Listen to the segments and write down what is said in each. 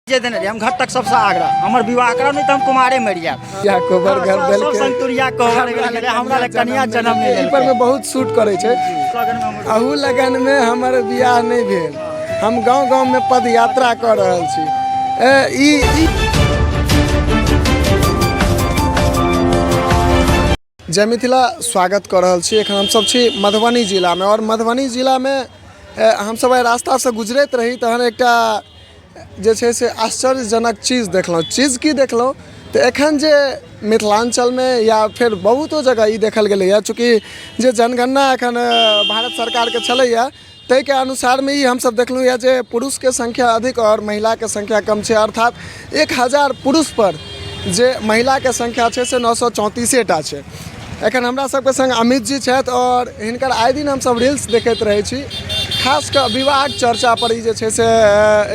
जे देने रही हम घर तक सबसे आग्रह, हमर विवाह करब नहीं तो हम कुमारे मरि जायब। या कोबर घर सब देलकै। संतुरिया कोबर गेलै, हमरा लग कनिया जन्म नहि ई पर में बहुत सूट करै छै। अहू लगन में हमर बियाह नहीं भेल, हम गांव गांव में पद यात्रा कर रहल छी। ए, ई ई जय मिथिला स्वागत कऽ रहल छी। एखन हमसब छी मधुबनी जिलामे आओर मधुबनी जिलामे हमसब एहि रास्तासँ गुजरैत रही तहन एकटा जे छै से आश्चर्यजनक चीज देखलहुँ। चीज की देखलहुँ तऽ एखन जे मिथिलाञ्चलमे या फेर बहुतो जगह ई देखल गेलैए, चूँकि जे जनगणना एखन भारत सरकारके छलैए ताहिके अनुसारमे ई हमसब देखलहुँ यऽ जे पुरुषके संख्या अधिक आओर महिलाके संख्या कम छै, अर्थात 1000 पुरुषपर जे महिलाके संख्या छै से 934 टा छै। एखन हमरा सबके सङ्ग अमित जी छथि आओर हिनकर आइ दिन हमसब रील्स देखैत रहै छी, खास कऽ विवाहक चर्चापर ई जे छै से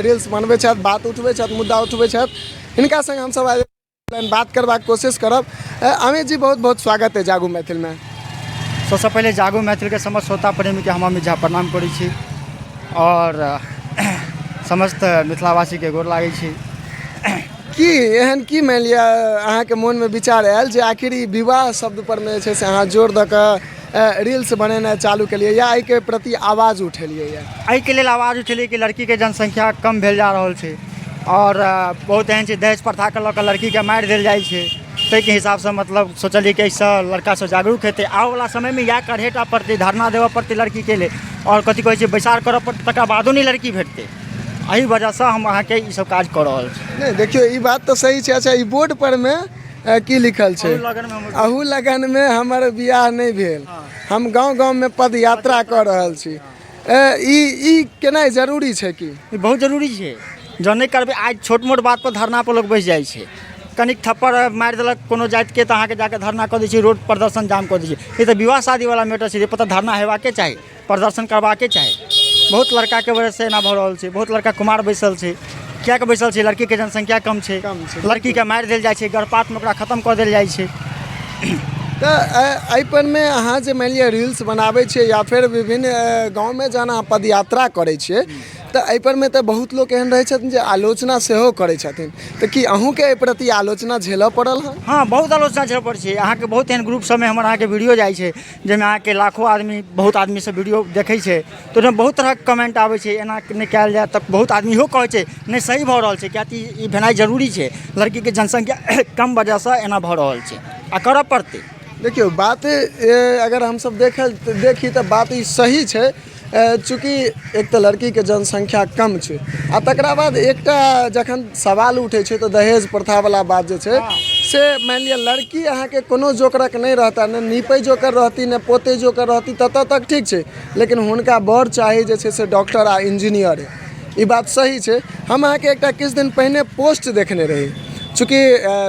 रील्स बनबै छथि, बात उठबै छथि, मुद्दा उठबै छथि। हिनका सङ्ग हमसब आइ बात करबाक कोशिश करब। अमित जी, बहुत बहुत स्वागत है जागू मैथिल में। सबसे पहले जागू मैथिल के समस्त श्रोता प्रेमी के हम अमित झा प्रणाम करै छी और समस्त मिथिलावासी के गोर लागै छी। की एहन की मानि लिअ अहाँके मोनमे विचार आयल जे आखिर ई विवाह शब्द पर मे जे छै से अहाँ जोर दऽ कऽ रील्स बनेनाइ चालू केलियै या एहिके प्रति आवाज उठेलियै? एहिके लेल आवाज उठेलियै कि लड़कीके जनसंख्या कम भेल जा रहल छै और बहुत एहन छै दहेज प्रथाके लऽ कऽ लड़कीके मारि देल जाइ छै, ताहिके हिसाबसँ मतलब सोचलियै कि एहिसँ लड़का सब जागरूक हेतै। आबऽवला समयमे इएह करहेटा पड़तै, धरना देबऽ पड़तै लड़कीके लेल आओर कथी कहै छै बैसार करऽ पड़तै, तकरा बादो नहि लड़की भेटतै। एहि वजहसँ हम अहाँके ई सब काज कऽ रहल छी। नहि देखियौ, ई बात तऽ सही छै। अच्छा, ई बोर्ड पर मे की लिखल छै? अहू लगन मे हमर बियाह नहि भेल, हम गाँव गाँव मे पद यात्रा कऽ रहल छी। ई केनाइ जरूरी छै की? ई बहुत जरूरी छै। जँ नहि करबै, आइ छोट मोट बात पर धरना पर लोक बैस जाइ छै। कनिक थप्पड़ मारि देलक कोनो जातिके तऽ अहाँके जाके धरना कऽ दै छै, रोड प्रदर्शन जाम कऽ दै छै। ई तऽ विवाह शादीवला मैटर छै, पर तऽ धरना हेबाके चाही, प्रदर्शन करबाके चाही। बहुत लड़काके वजहसँ एना भऽ रहल छै, बहुत लड़का कुमार बैसल छै। किएक बैसल छै? लड़कीके जनसंख्या कम छै, लड़कीके मारि देल जाइ छै, गर्भपातमे ओकरा खतम कऽ देल जाइ छै। तऽ एहि परमे अहाँ जे मानि लिअ रील्स बनाबै छियै या फेर विभिन्न गाँवमे जहन अहाँ पदयात्रा करै छियै तऽ एहि परमे तऽ बहुत लोक एहन रहै छथिन जे आलोचना सेहो करै छथिन, तऽ की अहूँके एहि प्रति आलोचना झेलऽ पड़ल हँ? हँ, बहुत आलोचना झेलऽ पड़ै छै अहाँके। बहुत एहन ग्रुप सबमे हमर अहाँके वीडियो जाइ छै जाहिमे अहाँके लाखो आदमी, बहुत आदमी सब वीडियो देखै छै, तऽ ओहिमे बहुत तरहके कमेन्ट आबै छै, एना नहि कयल जाय। तऽ बहुत आदमी इहो कहै छै नहि सही भऽ रहल छै, किएकि ई भेनाइ जरूरी छै। लड़कीके जनसंख्या कम वजहसँ एना भऽ रहल छै आ करऽ पड़तै। देखियौ, बात अगर हमसब देखी तऽ बात ई सही छै। चूँकि एक तऽ लड़कीके जनसंख्या कम छै आ तकरा बाद एकटा जखन सवाल उठै छै तऽ दहेज प्रथावला बात जे छै से मानि लिअ लड़की अहाँके कोनो जोकरक नहि रहता, नहि नीपै जोकर रहती, नहि पोतै जोकर रहती, ततऽ तक ठीक छै, लेकिन हुनका बर चाही जे छै से डॉक्टर आ इंजीनियर। ई बात सही छै। हम अहाँके एकटा किछु दिन पहिने पोस्ट देखने रही, चूँकि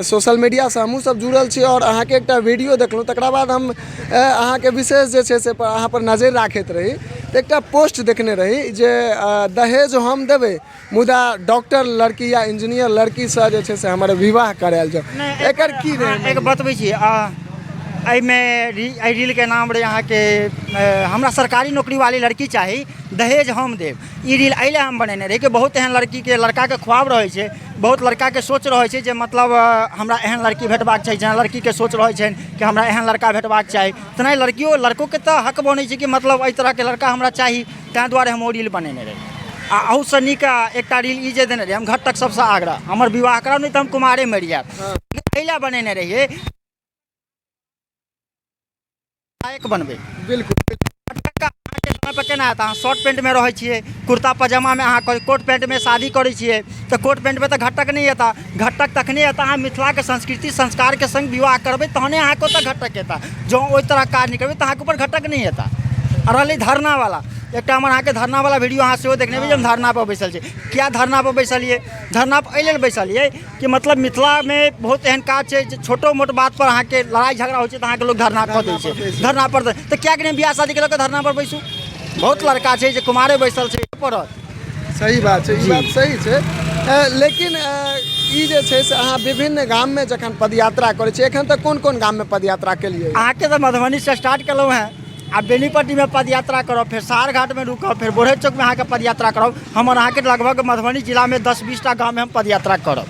सोशल मीडियासँ हमहूँ सब जुड़ल छी आओर अहाँके एकटा वीडियो देखलहुँ, तकरा बाद हम अहाँके विशेष जे छै से अहाँ पर नजरि राखैत रही। तऽ एकटा पोस्ट देखने रही जे दहेज हम देबै मुदा डॉक्टर लड़की या इंजीनियर लड़कीसँ जे छै से हमर विवाह करायल जाउ। एकर की रहै? एक बतबै छी, एहिमे एहि रीलके नाम रहै अहाँके हमरा सरकारी नौकरी वाली लड़की चाही, दहेज हम देब। ई रील एहि लए हम बनेने रही कि बहुत एहन लड़कीके लड़काके ख्वाब रहै छै, बहुत लड़काके सोच रहै छै जे मतलब हमरा एहन लड़की भेटबाक चाही, जेना लड़कीके सोच रहै छनि कि हमरा एहन लड़का भेटबाक चाही, तेनाही लड़कियो लड़कोके तऽ हक बनै छै कि मतलब एहि तरहके लड़का हमरा चाही। ताहि दुआरे हम ओ रील बनेने रही। आ अहूसँ नीक एकटा रील ई जे देने रही हम घर तक सबसँ आग्रह, हमर विवाह कराउ नहि तऽ हम कुमारे मरि जायब, एहि लए बनेने रहियै लायक बनबै। बिल्कुल। अहाँके समय पर केना हेतै? अहाँ शर्ट पैंटमे रहै छियै, कुर्ता पजामामे, अहाँ कोट पैंटमे शादी करै छियै तऽ कोट पैंटमे तऽ घटक नहि एता। घटक तखने एता, अहाँ मिथिलाके संस्कृति संस्कारके सङ्ग विवाह करबै तहने अहाँके ओतऽ घटक एता। जँ ओहि तरहक काज नहि करबै तऽ अहाँके ऊपर घटक नहि एता। आ रहलै धरनावला, एकटा हमर अहाँके धरनावला वीडियो अहाँ सेहो देखने हेबै जे हम धरनापर बैसल छी। किया धरनापर बैसलियै? धरनापर एहि लेल बैसलियै कि मतलब मिथिलामे बहुत एहन काज छै जे छोटो मोट बातपर अहाँके लड़ाइ झगड़ा होइ छै तऽ अहाँके लोक धरना कऽ दै छै धरना पर। तऽ किएक नहि बियाह शादीके लऽ कऽ धरना पर बैसू? बहुत लड़का छै जे कुमारे बैसल छै पड़त। सही बात छै, ई बात सही छै। लेकिन ई जे छै से अहाँ विभिन्न गाममे जखन पदयात्रा करै छियै, एखन तक कोन कोन गाममे पदयात्रा केलियै? अहाँके तऽ मधुबनीसँ स्टार्ट केलहुँ हेँ, आ बेनीपट्टीमे पदयात्रा करब, फेर सारघाटमे रुकब, फेर बोढ़े चौकमे अहाँके पदयात्रा करब। हमर अहाँके लगभग मधुबनी जिलामे 10-20 टा गाममे हम पदयात्रा करब।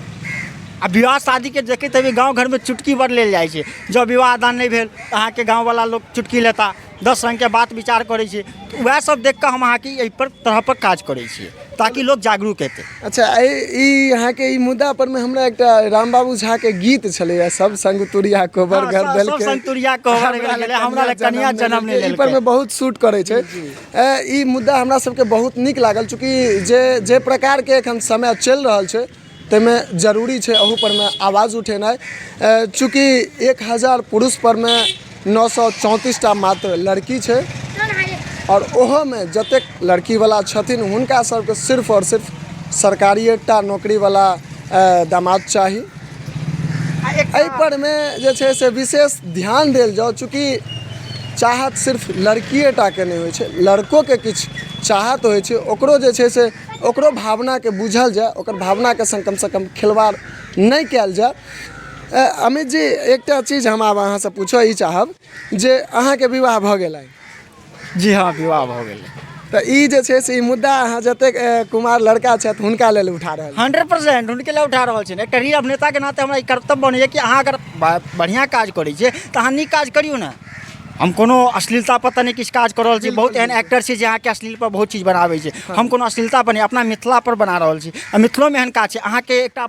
आ विवाह शादीके देखैत हेबै, गाँव घरमे चुटकी बड़ लेल जाइ छै। जँ विवाह दान नहि भेल तऽ अहाँके गाँववला लोक चुटकी लेता, 10 रङ्गके बात विचार करै छै। तऽ उएह सब देख कऽ हम अहाँके एहि पर तरह पर काज करै छियै ताकि लोक जागरूक हेतै। अच्छा, ई अहाँके ई मुद्दा पर मे हमरा एकटा रामबाबू झा के गीत छलैया, सब संग तुरिया कोबर हँ, घर सब देलकै, संग तुरिया कोबर घर गेलै, हमरा लए कनिया जनम नहि ई पर लेलकै। मे बहुत सूट करै छै। ई मुद्दा हमरा सबके बहुत नीक लागल, चूँकि जे प्रकार के एखन समय चलि रहल छै ताहिमे जरूरी छै अहू परमे आवाज उठेनाइ। चूँकि 1000 पुरुष परमे 934 टा मात्र लड़की छै आओर ओहोमे जतेक लड़कीवला छथिन हुनका सबके सिर्फ आओर सिर्फ सरकारिएटा नौकरीवला दामाद चाही। एहि परमे जे छै से विशेष ध्यान देल जाउ, चूँकि चाहत सिर्फ लड़किए टाके नहि होइ छै, लड़कोके किछु चाहत होइ छै। ओकरो जे छै से ओकरो भावनाके बुझल जाय, ओकर भावनाके सङ्ग कमसँ कम खिलवाड़ नहि कयल जाय। अमित जी, एकटा चीज हम आब अहाँसँ पूछऽ ई चाहब जे अहाँके विवाह भऽ गेल अइ? जी हँ, विवाह भऽ गेलै। तऽ ई जे छै से ई मुद्दा अहाँ जतेक कुमार लड़का छथि हुनका लेल उठा रहल? 100% हुनके लेल उठा रहल छी। एकटा रील अभिनेताके नाते हमरा ई कर्तव्य बनैए कि अहाँ अगर बढ़िआँ काज करै छियै तऽ अहाँ नीक काज करियौ ने। हम कोनो अश्लीलता पर तऽ नहि किछु काज कऽ रहल छी। बहुत एहन एक्टर छै जे अहाँके अश्लील पर बहुत चीज बनाबै छै। हम कोनो अश्लीलता पर नहि, अपना मिथिला पर बना रहल छी आ मिथिलोमे एहन काज छै। अहाँके एकटा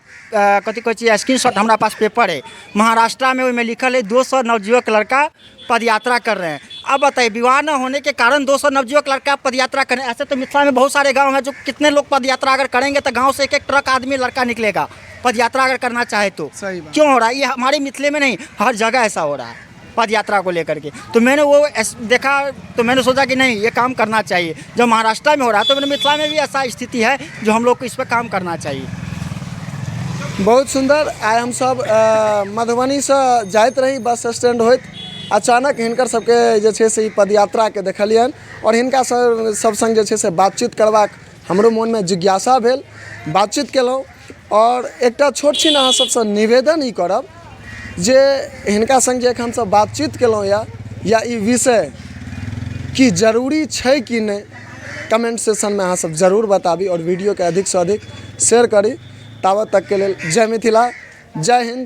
कथी कहै छै, स्क्रीन शॉट हमरा पास पेपर है महाराष्ट्रामे, ओहिमे लिखल है 200 नवयुवक लड़का पदयात्रा कर रहे हैं। अब बताइए, विवाह न होने के कारण 200 नवयुवक लड़का पदयात्रा कर रहे हैं। ऐसे तो मिथिला में बहुत सारे गांव हैं जो कितने लोग पदयात्रा अगर करेंगे तो गांव से एक एक ट्रक आदमी लड़का निकलेगा पदयात्रा अगर करना चाहे तो। सही बात। क्यों हो रहा है ये? हमारे मिथिले में नहीं, हर जगह ऐसा हो रहा है पदयात्रा को लेकर के। तो मैंने वो देखा तो मैंने सोचा कि नहीं, ये काम करना चाहिए। जब महाराष्ट्र में हो रहा है तो मैंने मिथिला में भी ऐसा स्थिति है जो हम लोग को इस पर काम करना चाहिए। बहुत सुन्दर। आइ हमसभ मधुबनीसँ जाइत रही, बस स्टैंड होइत अचानक हिनकर सबके जे छै से ई पदयात्राके देखलियनि आओर हिनका सब सब सङ्ग जे छै से बातचीत करबाक हमरो मोनमे जिज्ञासा भेल, बातचीत केलहुँ। आओर एकटा छोट छिन अहाँ सबसँ निवेदन ई करब जे हिनका सङ्ग जे एखन हमसब बातचीत केलहुँ यऽ या ई विषय की जरूरी छै कि नहि, कमेंट सेशनमे अहाँ सब जरूर बताबी आओर वीडियोके अधिकसँ अधिक शेयर करी। ताबत तकके लेल जय मिथिला, जय हिन्द।